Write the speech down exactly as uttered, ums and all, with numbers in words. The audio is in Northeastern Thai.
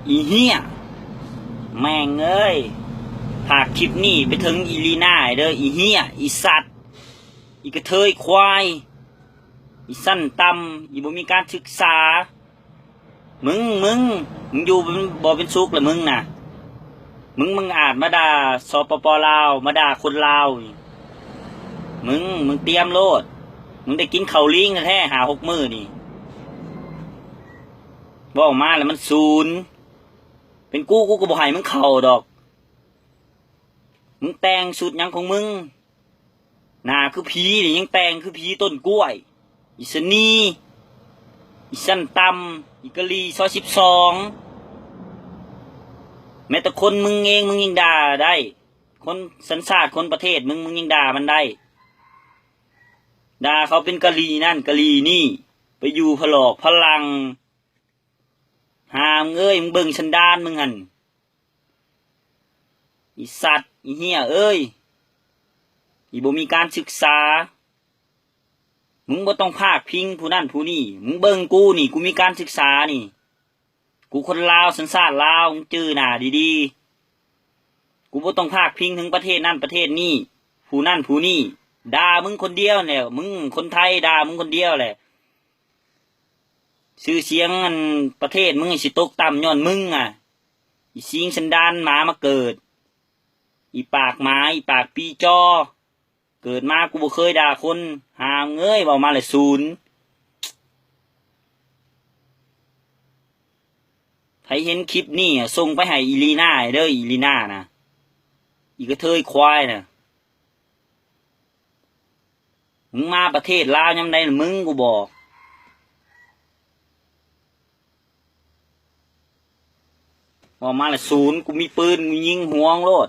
อีเฮีย แม่งเอ้ย ฝากคลิปนี้ไปถึงอีลีน่าเด้อ อีเฮีย อีสัตว์ อีกระเทยควาย อีสั้นต่ำ อีบ่มีการศึกษา มึง มึง มึงอยู่บ่เป็นสุขละมึงน่ะ มึง มึงอาจมาด่า สปป ลาว มาด่าคนลาวนี่ มึง มึงเตรียมโลด มึงได้กินข้าวลิงแท้ๆ ห้าหกมื้อนี่ เว้ามาแล้วมันสูน เป็นกู กูก็บ่ให้มึงเข้าดอก มึงแต่งชุดหยังของมึง หน้าคือผีนี่ยังแต่งคือผีต้นกล้วย อีสะนี อีชั้นต่ำ อีกะลี ซอยสิบสอง แม้แต่คนมึงเองมึงยังด่าได้ คนสัญชาติคนประเทศมึง มึงยังด่ามันได้ ด่าเขาเป็นกะลีนั่นกะลีนี่ ไปอยู่พะหลอกพะลัง หามึงเอ้ย มึงเบิ่งสันดานมึงหั่น อีสัตว์ อีเฮียเอ้ย อีบ่มีการศึกษา มึงบ่ต้องพาดพิงผู้นั่นผู้นี่ มึงเบิ่งกูนี่ กูมีการศึกษานี่ กูคนลาว สัญชาติลาว มึงจื่อหน้าดีๆ กูบ่ต้องพาดพิงถึงประเทศนั่นประเทศนี้ ผู้นั่นผู้นี่ ด่ามึงคนเดียวแหละ มึงคนไทยด่ามึงคนเดียวแหละ ชื่อเสียงอันประเทศมึงสิตกต่ำย้อนมึงอะ อีสิงสันดานหมามาเกิด อีปากหมา อีปากปีจอ เกิดมากูบ่เคยด่าคน หามึงเอ้ย เว้ามาเลยสูน ใครเห็นคลิปนี้อะ ส่งไปให้อีลีน่าเด้อ อีลีน่านะ อีกระเทยควายนะ มึงมาประเทศลาวยามใดน่ะ มึง กูบอก เว้ามาละสูน กูมีปืน กูยิงหัวมึงโลด